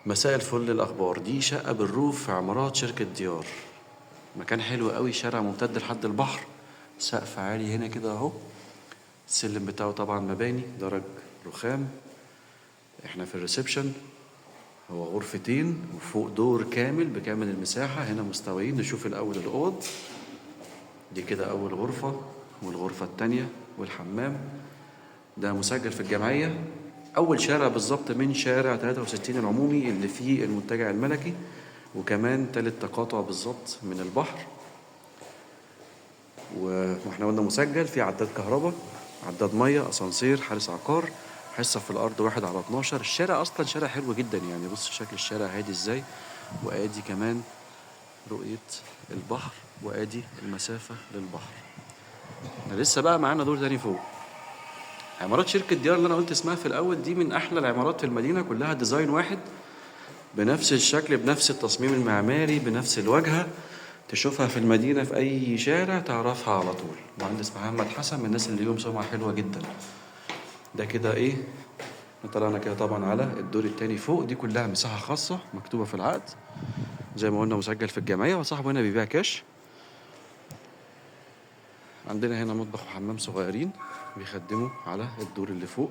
مساء الفل. الأخبار دي شقة بال roof في عمارات شركة ديار، مكان حلو قوي، شارع ممتد لحد البحر، سقف عالي هنا كده اهو، السلم بتاعه طبعا مباني درج رخام. احنا في ال reception، هو غرفتين وفوق دور كامل بكامل المساحة. هنا مستويين. نشوف الأول الأوض دي كده، أول غرفة والغرفة التانية والحمام. ده مسجل في الجمعية، أول شارع بالظبط من شارع 63 العمومي اللي فيه المنتجع الملكي، وكمان تالت تقاطع بالظبط من البحر. واحنا قلنا مسجل في عداد كهرباء، عداد مية، أسانسير، حارس عقار، حصة في الأرض 1/12. الشارع أصلا شارع حلو جدا، يعني بص شكل الشارع هادي ازاي، وادي كمان رؤية البحر، وادي المسافة للبحر. احنا لسه بقى معانا دور تاني فوق. عمارات شركة ديار اللي أنا قلت اسمها في الأول دي من أحلى العمارات في المدينة، كلها design واحد بنفس الشكل بنفس التصميم المعماري بنفس الواجهة، تشوفها في المدينة في أي شارع تعرفها على طول. مهندس محمد حسن من الناس اللي ليهم سمعة حلوة جدا. ده كده إيه، طلعنا كده طبعا على الدور التاني فوق. دي كلها مساحة خاصة مكتوبة في العقد زي ما قلنا، مسجل في الجمعية، وصاحبه هنا بيبيع كاش. عندنا هنا مطبخ وحمام صغيرين بيخدموا على الدور اللي فوق.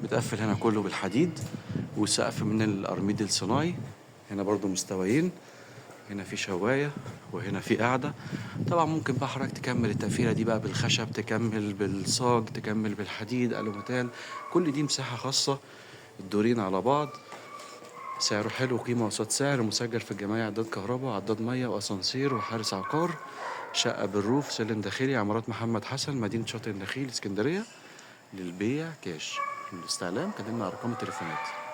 متقفل هنا كله بالحديد، وسقف من الأرميد الصناعي. هنا برضو مستويين، هنا في شواية وهنا في قاعدة. طبعا ممكن بقى حضرتك تكمل التقفيلة دي بقى بالخشب، تكمل بالصاج، تكمل بالحديد ألوميتال، كل دي مساحة خاصة. الدورين على بعض، سعره حلو، قيمة قصاد سعر، مسجل في الجمعية، عداد كهرباء، عداد مية، وأسانسير، وحارس عقار. شقة بالروف، سلم داخلي، عمارات محمد حسن، مدينة شاطئ النخيل، اسكندرية، للبيع كاش. للاستعلام كلمنا على أرقام التليفونات.